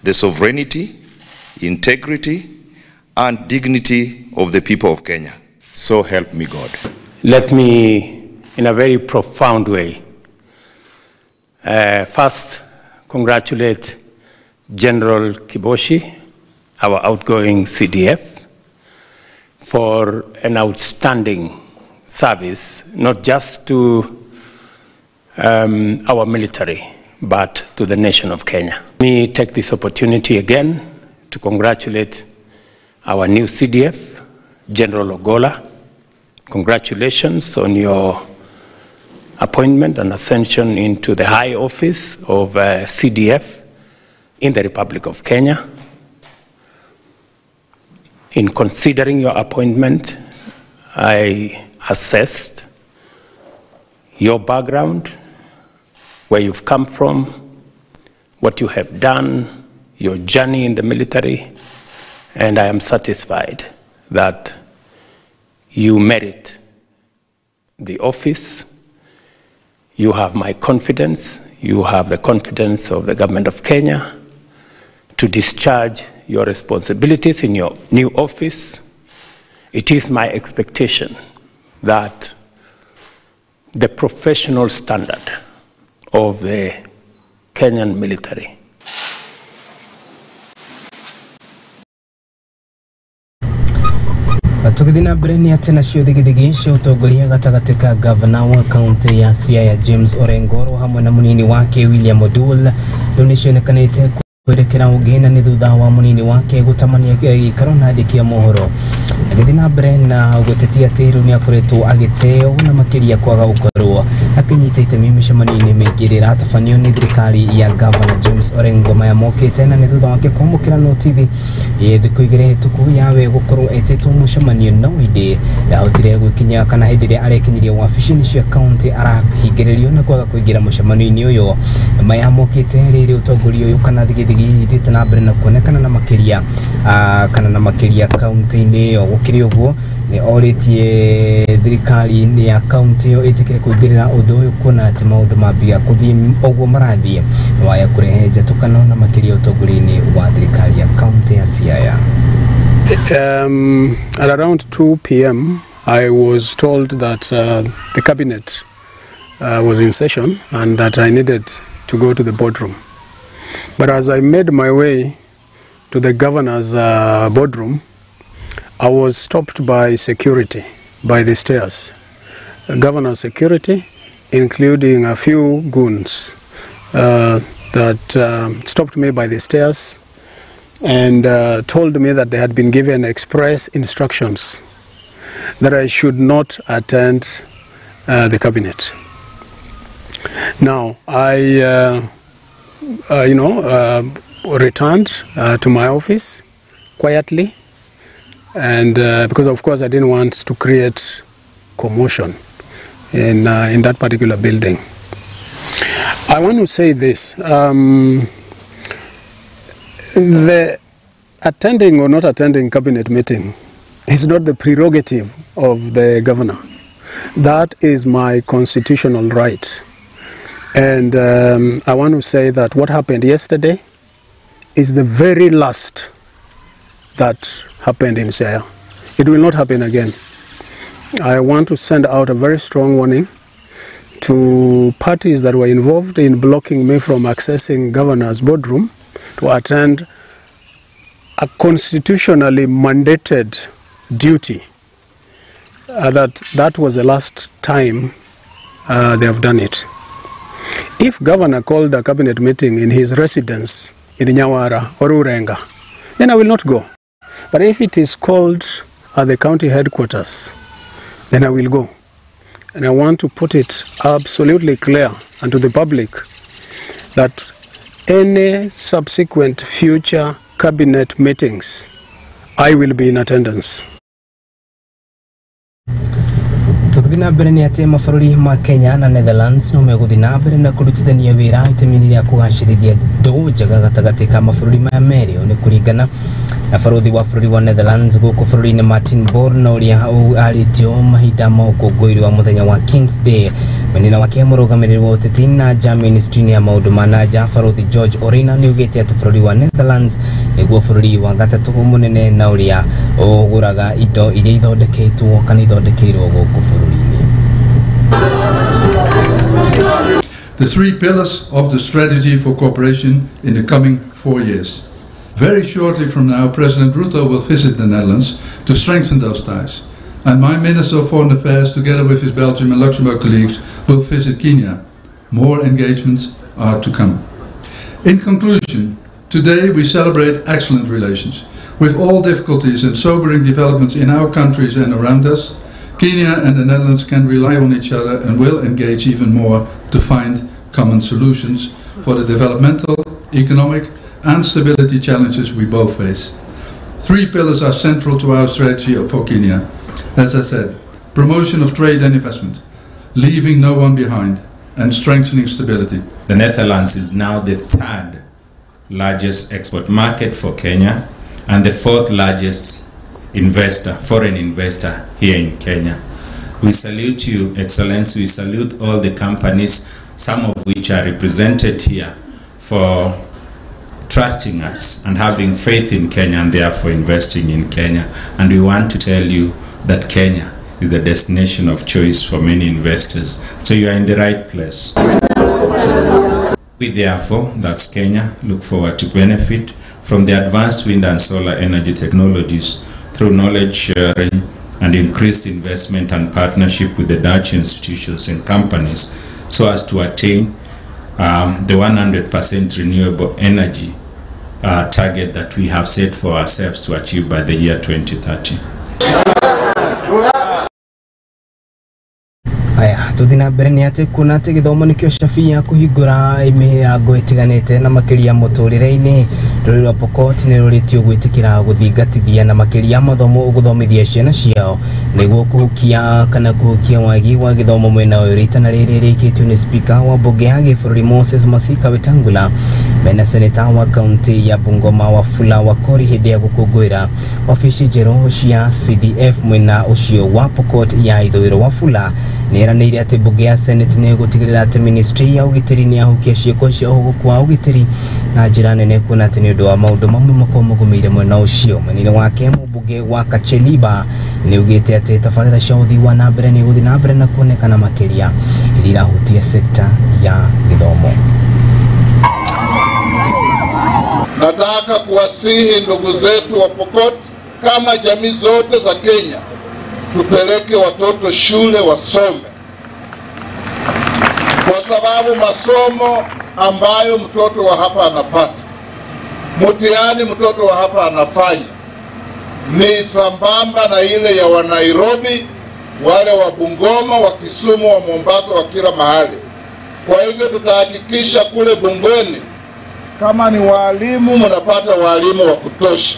the sovereignty, integrity, and dignity of the people of Kenya. So help me God. Let me, in a very profound way, first congratulate General Kibochi, our outgoing CDF, for an outstanding service, not just to our military, but to the nation of Kenya. Let me take this opportunity again to congratulate our new CDF, General Ogolla. Congratulations on your appointment and ascension into the high office of CDF in the Republic of Kenya. In considering your appointment, I assessed your background, where you've come from, what you have done, your journey in the military, and I am satisfied that you merit the office. You have my confidence, you have the confidence of the government of Kenya to discharge your responsibilities in your new office. It is my expectation that the professional standard of the Kenyan military Tũgĩthiĩ na mbere nĩ atĩ nacio thigithigi cia ũtongoria gatagatĩ ka gavana wa kaunti ya Siaya James Orengo hamwe na mũnini wake William Oduol rĩu nĩ cionekanĩte kwerekera ũngĩ na nĩ thutha wa mũnini wake gũtamania gĩikaro na andĩki a mohoro agĩthiĩ na mbere na gũtetia atĩ rĩu nĩ akoretwo agĩteo na makĩria kwaga gũkorwo akĩnyita itemi mĩcemanio-inĩ mĩingĩ ĩrĩa ĩratabanio nĩ thirikari ya gavana James Orengo maya mokĩte na nĩ thutha wake kwamũkĩra notithi thikũ igĩrĩ hĩtũku yawe gũkorwo etĩtwo mũcemanio no hĩndĩ ndahotire gwĩkinya kana hĩndĩ ĩrĩa arekinyirie wabici-inĩ cia kaunti arahingĩrĩrio na kwaga kũingĩra mũcemanio-inĩ ũyũ maya mokĩte rĩrĩ ũtongoria ũyũ kana thigithigi ithiĩte na mbere na kuonekana na makĩria kana na makĩria kaunti-inĩ ĩyo gũkĩrĩ ũguo nĩ orĩtie thirikari ya kaunti ĩyo ĩtĩkĩre kũingĩrĩra ũndũ ũyũ kuona atĩ maũndũ mambia kũthiĩ ũguo marathiĩ waya kũrehe njatũkano na makĩria ũtongoria-inĩ wa thirikari ya kaunti ya Siaya. At around 2 p.m. I was told that the cabinet was in session and that I needed to go to the boardroom. But as I made my way to the governor's boardroom, I was stopped by security, by the stairs. Governor's security, including a few goons that stopped me by the stairs and told me that they had been given express instructions that I should not attend the cabinet. Now, I returned to my office quietly, and because of course I didn't want to create commotion in that particular building. I want to say this: the attending or not attending cabinet meeting is not the prerogative of the governor. That is my constitutional right. And I want to say that what happened yesterday is the very last that happened in Siaya. It will not happen again. I want to send out a very strong warning to parties that were involved in blocking me from accessing governor's boardroom to attend a constitutionally mandated duty. That was the last time they have done it. If governor called a cabinet meeting in his residence in Nyawara or Urenga, then I will not go. But if it is called at the county headquarters, then I will go. And I want to put it absolutely clear and to the public that any subsequent future cabinet meetings, I will be in attendance. Tũgĩthiĩ na mbere nĩ atĩ mabũrũri ma Kenya na Netherlands no megũthiĩ na mbere na kũrutithania wĩra itemi-inĩ rĩa kũgacĩrithia ndũgũ njega gatagatĩ ka mabũrũri maya merĩ. Ũũ nĩ kũringana Na barothi wa bũrũri wa Netherlands gũkũ bũrũri-inĩ Martin Born ũrĩa arĩtio mahinda ma ũkũngũĩri wa mũthenya wa King's Day. Mwena wake mũrũgamĩrĩri wa ũteti na nja ministry ya maũndũ ma na nja barothi George Orina nĩaugĩte atĩ bũrũri wa Netherlands nĩguo bũrũri wa gatatũ mũnene na ũrĩa ũgũraga indo iria ithondeketwo kana ithondekeirwo gũkũ bũrũri-inĩ. The three pillars of the strategy for cooperation in the coming 4 years. Very shortly from now, President Ruto will visit the Netherlands to strengthen those ties. And my Minister of Foreign Affairs, together with his Belgium and Luxembourg colleagues, will visit Kenya. More engagements are to come. In conclusion, today we celebrate excellent relations. With all difficulties and sobering developments in our countries and around us, Kenya and the Netherlands can rely on each other and will engage even more to find common solutions for the developmental, economic and stability challenges we both face. Three pillars are central to our strategy for Kenya. As I said, promotion of trade and investment, leaving no one behind, and strengthening stability. The Netherlands is now the third largest export market for Kenya and the fourth largest investor, foreign investor here in Kenya. We salute you, Excellency. We salute all the companies, some of which are represented here, for trusting us and having faith in Kenya and therefore investing in Kenya. And we want to tell you that Kenya is the destination of choice for many investors. So you are in the right place. We therefore, that's Kenya, look forward to benefit from the advanced wind and solar energy technologies through knowledge sharing and increased investment and partnership with the Dutch institutions and companies so as to attain the 100% renewable energy target that we have set for ourselves to achieve by the year 2030. Aya tuthi na mbere ni ati kuona ati githomo nikio cabi ya kuhingura mirango itiganite na makiria muturire-ini. Rũrĩrĩ rwa Pokot nĩ rũrĩtio gwĩtĩkĩra gũthingatithia na makĩria mathomo gũthomithia ciana ciao nĩguo kũhukia kana kũhukia wagi wa gĩthomo mwena ũyũ. Rĩtana rĩrĩ rĩikĩtio nĩ spika wa mbunge ya gĩbũrũri Moses Masika Wetangula mena seneta wa kaunti ya Bungoma Wafula Wakori hĩndĩ ya gũkũngũĩra wabici njerũ cia CDF mwena ũcio wa Pokot ya ithũĩro. Wafula nĩeranĩire atĩ mbunge ya Senate nĩ ĩgũtigĩrĩra atĩ ministry ya ũgitĩri nĩ yahukia ciĩko cia ũhũgũku wa ũgitĩri na njĩra nene kuona atĩ nĩ ũndũ wa maũndũ mamwe makoragwo magũmĩire mwena ũcio. Mwena-inĩ wake mũmbunge wa Kacheliba nĩ augĩte atĩ tabarĩra cia ũthii wa na mbere nĩ igũthiĩ na mbere na kuonekana makĩria iria irahutia sekta ya gĩthomo. Nataka kuwasihi ndugu zetu wa Pokot kama jamii zote za Kenya, tupeleke watoto shule wasome, kwa sababu masomo ambayo mtoto wa hapa anapata, mtihani mtoto wa hapa anafanya ni sambamba na ile ya wa Nairobi, wale wa Bungoma, wa Kisumu, wa Mombasa, wa kila mahali. Kwa hivyo tutahakikisha kule bungeni kama ni walimu mnapata walimu wa kutosha,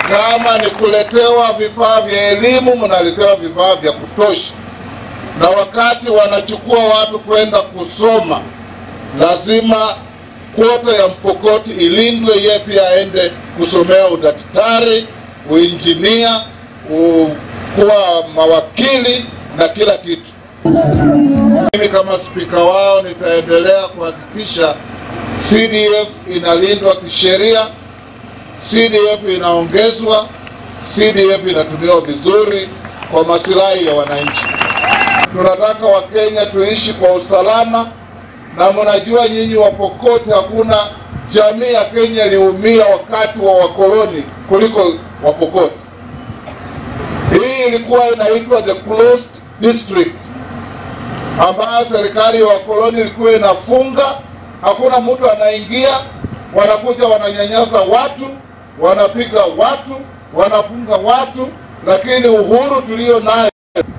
kama ni kuletewa vifaa vya elimu mnaletewa vifaa vya kutosha, na wakati wanachukua watu kwenda kusoma lazima kwota ya Mpokoti ilindwe, yeye pia aende kusomea udaktari, uinjinia, kuwa mawakili na kila kitu. Mimi kama spika wao nitaendelea kuhakikisha CDF inalindwa kisheria, CDF inaongezwa, CDF inatumiwa vizuri kwa masilahi ya wananchi. Tunataka Wakenya tuishi kwa usalama, na mnajua nyinyi wa Pokot hakuna jamii ya Kenya iliumia wakati wa wakoloni kuliko wa Pokot. Hii ilikuwa inaitwa the closed district, ambayo serikali ya wakoloni ilikuwa inafunga, hakuna mtu anaingia, wanakuja wananyanyasa watu, wanapiga watu, wanafunga watu. Lakini uhuru tulio nayo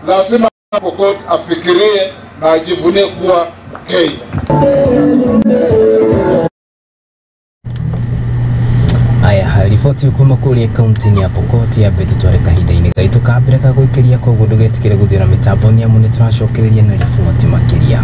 lazima Pokot afikirie na ajivunie kuwa Kenya. Aya, riboti kuma kuria kaunti ya Pokot ya mbete tware kahinda-inĩ gaitũ ka mbere ka gũikĩria, koguo ndũgetikĩre gũthiũra mĩtambo nĩ amu nĩtũracokereria na riboti makĩria.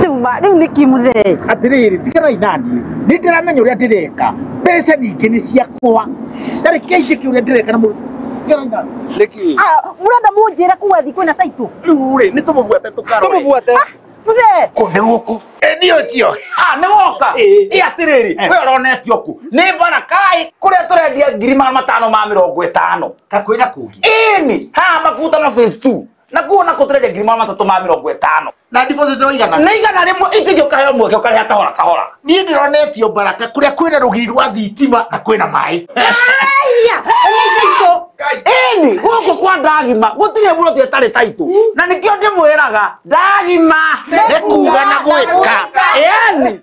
Rĩu nĩkĩ mũthee? Atĩrĩrĩ, tiganai naniĩ, nĩ ndĩramenya ũrĩa ndĩreka, mbeca ningĩ nĩ ciakwa, tarĩ kĩnjĩke ũrĩa ndĩreka na mũndũ. Tiganai naniĩ. Nĩkĩ? Mũrenda mũnjĩre kuga thi kwĩna taitũ? Rĩu rĩ, nĩ tũmũbuate tũkarore. Tũmũbuate. Mũthee. Kũ nĩ gũkũ? Ĩ nĩ ũcio. Nĩ woka. Ĩ atĩrĩrĩ, we ũronetio kũ? Nĩ Barakai kũrĩa tũrendia 550,000. Kakwĩna kũngĩ. Ĩni, haha Makutano phase 2. Na kuo nako tũrendia 350,000. Na deposit no igana. Nĩ 100, ici ingĩ ũkaheo mweke ũkarĩha kahora kahora. Niĩ ndĩronetio Baraka kũrĩa kwĩna rũgiri rwa thitima na kwĩna maĩ. Aya, nĩ taitũ. Ĩni, gũkũ kwa Ndagima gũtirĩ buroti ĩtarĩ taitũ. Na nĩkĩo ndĩmwĩraga Ndagima nĩ kuga na gwĩka. Ĩni.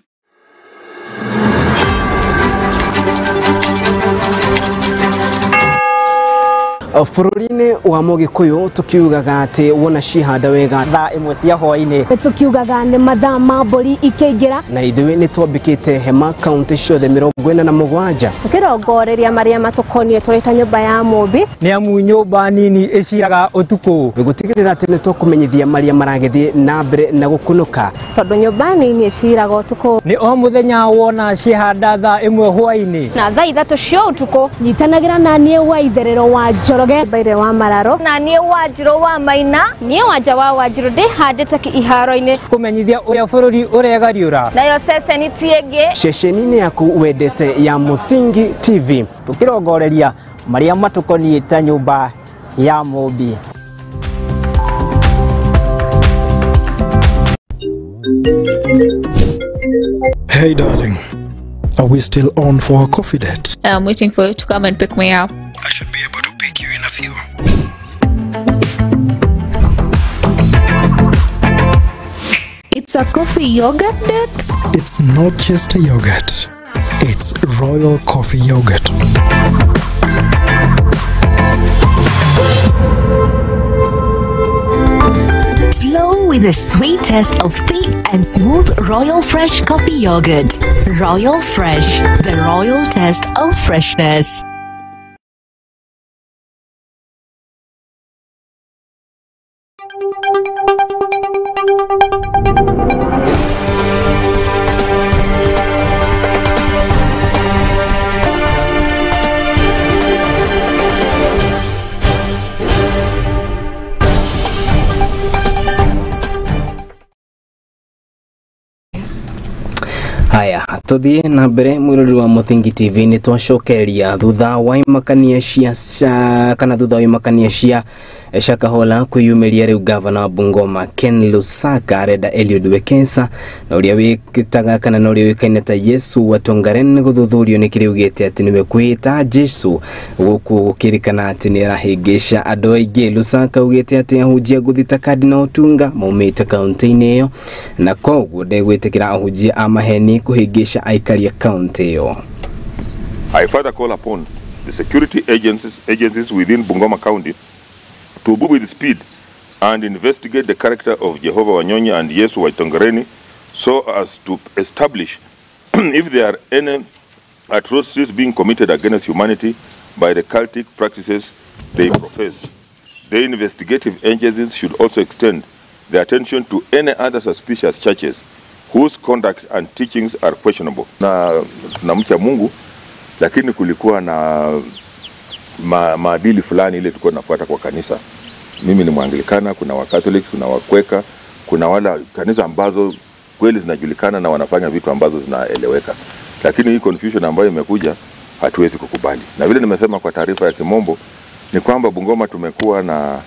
Bũrũri-inĩ wa Mũgĩkũyũ tukiugaga atĩ wona cihanda wega thaa 1 cia hwaĩ-inĩ, tukiugaga nĩ mathaa ma mbũri ikĩingĩra, na ithuĩ nĩ twambĩkĩte hema kaunti ciothe 47, tukirongoreria marĩa matũkoniĩ tũrĩ ta nyũmba ya mũmbi, nĩ amu nyũmba nini ĩciraga ũtukũ, gũtigĩrĩra atĩ nĩ tũkũmenyithia marĩa maragĩthiĩ na mbere na gũkunũka, tondũ nyũmba nini ĩciraga ũtukũ. Nĩ o mũthenya wona cihanda thaa 1 hwaĩ-inĩ na thaa 3 cia ũtukũ. Nyitanagĩra na niĩ wa itherero wa Njoroge Mbaire wa Mararo, na niĩ Wanjirũ wa Maina, niĩ Wanja wa Wanjirũ ndĩhandĩte iharo-inĩ kũmenyithia ũrĩa bũrũri ũregariũra, nayo ceceni ti ĩngĩ, ceceni-inĩ yaku wendete ya Mũthingi TV, tukirongoreria marĩa matũkoniĩ ta nyũmba ya mũmbi. Hey darling, are we still on for a coffee date? I'm waiting for you to come and pick me up. I should be able to pick you in a few. It's a coffee yogurt date? It's not just a yogurt. It's Royal Coffee Yogurt. Flow with the sweet taste of thick and smooth Royal Fresh Coffee Yogurt. Royal Fresh, the royal taste of freshness. Haya, tuthie na mbere mwirori wa Mũthingi TV nĩ twacokereria thutha wa imakania cia kana thutha wa imakania cia Shakahola kwiyumiria riu gavana wa Bungoma Ken Lusaka arenda Eliud Wekesa na uria wikitaga kana na uria wikaine ta Yesu wa Tongaren guthuthurio ni kiriugite ati niwe kwita Jesu guku gukirikana ati ni arahingisha andu aingi. Lusaka augite ati ahunjia guthita Cardinal Otunga maumite kaunti-ini iyo na koguo ndegwitikira ahunjia a maheni kuhingisha aikari a kaunti iyo. I further call upon the security agencies within Bungoma County to move with speed and investigate the character of Jehovah Wanyonyi and Yesu Waitongereni so as to establish if there are any atrocities being committed against humanity by the cultic practices they profess. The investigative agencies should also extend their attention to any other suspicious churches whose conduct and teachings are questionable. Na tunamcha Mungu, lakini kulikuwa na maadili fulani ile tulikuwa tunafuata kwa kanisa. Mimi ni Mwanglikana, kuna wa Catholics, kuna wa Quaker, kuna wala kanisa ambazo kweli zinajulikana na wanafanya vitu ambazo zinaeleweka. Lakini hii confusion ambayo imekuja hatuwezi kukubali. Na vile nimesema kwa taarifa ya kimombo ni kwamba Bungoma tumekuwa na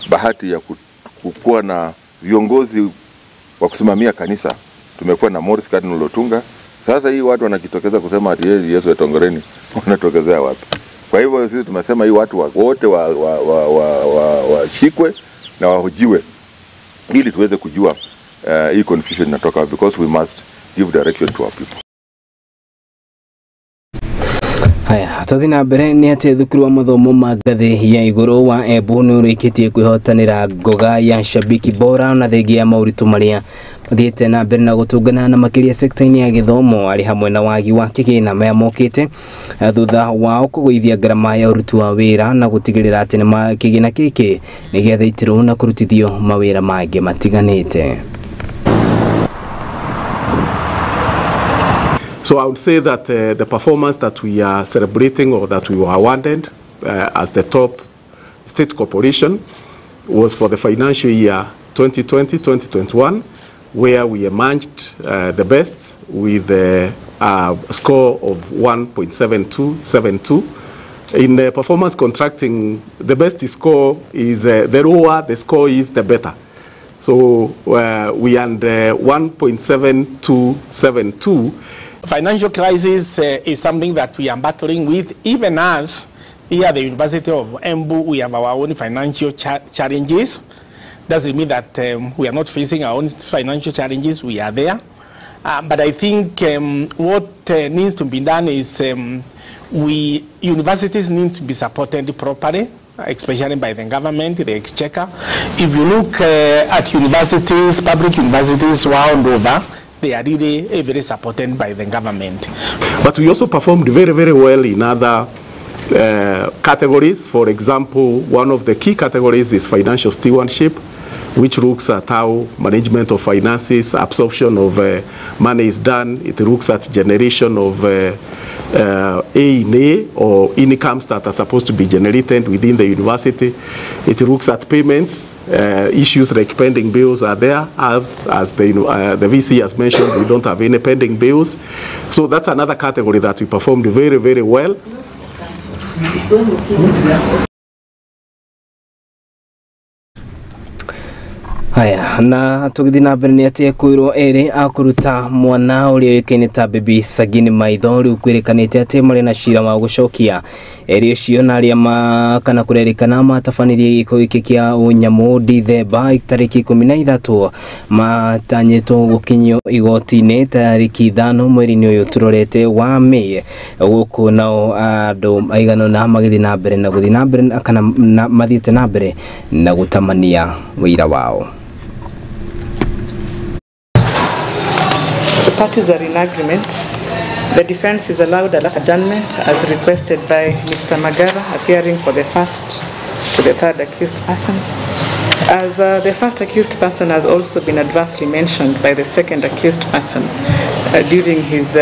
bahati ya kukuwa na viongozi wa kusimamia kanisa. Tumekuwa na Morris Cardinal Otunga. Sasa hii watu wanajitokeza kusema ati Yesu Wetongoreni, wanatokezea wapi? Kwa hivyo sisi tumesema hii watu wote washikwe na wahojiwe ili tuweze kujua hii confusion inatoka, because we must give direction to our people. Haya, tuthi na mbere ni ati thukuru wa mathomo ma ngathi ya iguru wa Embu ni urikitie kwihotanira ngoga ya shabiki bora na thengia ya mauritu maria mathiite na mbere na gutungana na makiria sekta-ini ya githomo ari hamwe na wagi wa kigina maya mokite thutha wao kugwithia ngarama ya uruti wa wira na gutigirira ati ni kigina giki ni giathaitirwo na kurutithio mawira mangi matiganite. So I would say that the performance that we are celebrating, or that we were awarded as the top state corporation, was for the financial year 2020-2021, where we emerged the best with a score of 1.7272. In performance contracting, the best score is, the lower the score is, the better. So we earned 1.7272. Financial crisis is something that we are battling with. Even us here at the University of Embu, we have our own financial challenges. Doesn't mean that we are not facing our own financial challenges. We are there. But I think what needs to be done is universities need to be supported properly, especially by the government, the exchequer. If you look at universities, public universities round over, they are really very supported by the government. But we also performed very, very well in other categories. For example, one of the key categories is financial stewardship, which looks at how management of finances, absorption of money is done. It looks at generation of A in A, or incomes that are supposed to be generated within the university. It looks at payments. Issues like pending bills are there. As the VC has mentioned, we don't have any pending bills. So that's another category that we performed very, very well. Haya, na tũgĩthiĩ na mbere nĩ atĩ ekwĩrwo erĩ a kũruta mwana ũrĩa ũĩkaine ta Baby Sagini maitho rĩu kwĩrĩkanĩte atĩ marĩ na cira wa gũcokia erĩ ũcio na arĩa kana kũrerĩkana matabanirie gĩko gĩkĩ kĩa ũnyamũ Dithemba tarĩki 13 matanyĩtwo gũkinyio igoti-inĩ tarĩki 5 mweri-inĩ ũyũ tũrorete wa Mĩĩ. Gũkũ nao andũ aigana ũna magĩthiĩ na mbere na gũthiĩ na mbere kana mathiĩte na mbere na gũtamania wĩira wao. The parties are in agreement. The defense is allowed a last adjournment as requested by Mr. Magara, appearing for the first to the third accused persons. As the first accused person has also been adversely mentioned by the second accused person during his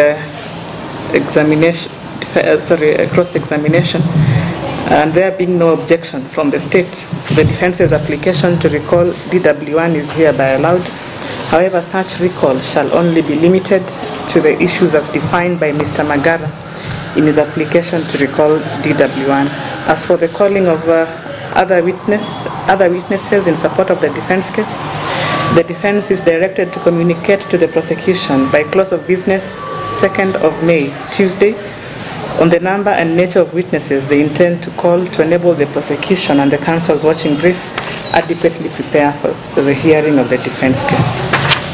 cross-examination, and there being no objection from the state, the defense's application to recall DW1 is hereby allowed. However, such recall shall only be limited to the issues as defined by Mr. Magara in his application to recall DW1. As for the calling of other witnesses in support of the defense case, the defense is directed to communicate to the prosecution by close of business 2nd of May, Tuesday, on the number and nature of witnesses they intend to call to enable the prosecution and the counsel's watching brief adequately prepare for the hearing of the defense case.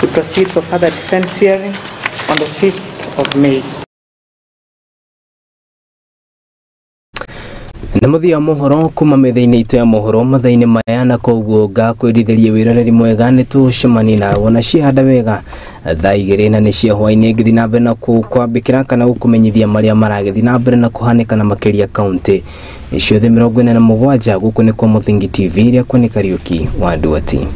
We proceed for further defense hearing on the 5th of May. Na mũthia mohoro kuma metha-inĩ itũ ya mohoro mathaa-inĩ maya, na koguo ngakwĩrithĩria wĩroreri mwega nĩ tũcemanie nawe na cihanda wega thaa 2 na nĩ cia hwaĩ-inĩ ngĩthiĩ na mbere na kwambĩkĩra kana gũkũmenyithia marĩa maragĩthiĩ na mbere na kũhanĩka na makĩria kaũntĩ ciothe 47. Gũkũ nĩ kwa Mũthingi TV, rĩakwa nĩ Kariũki wa Nduati.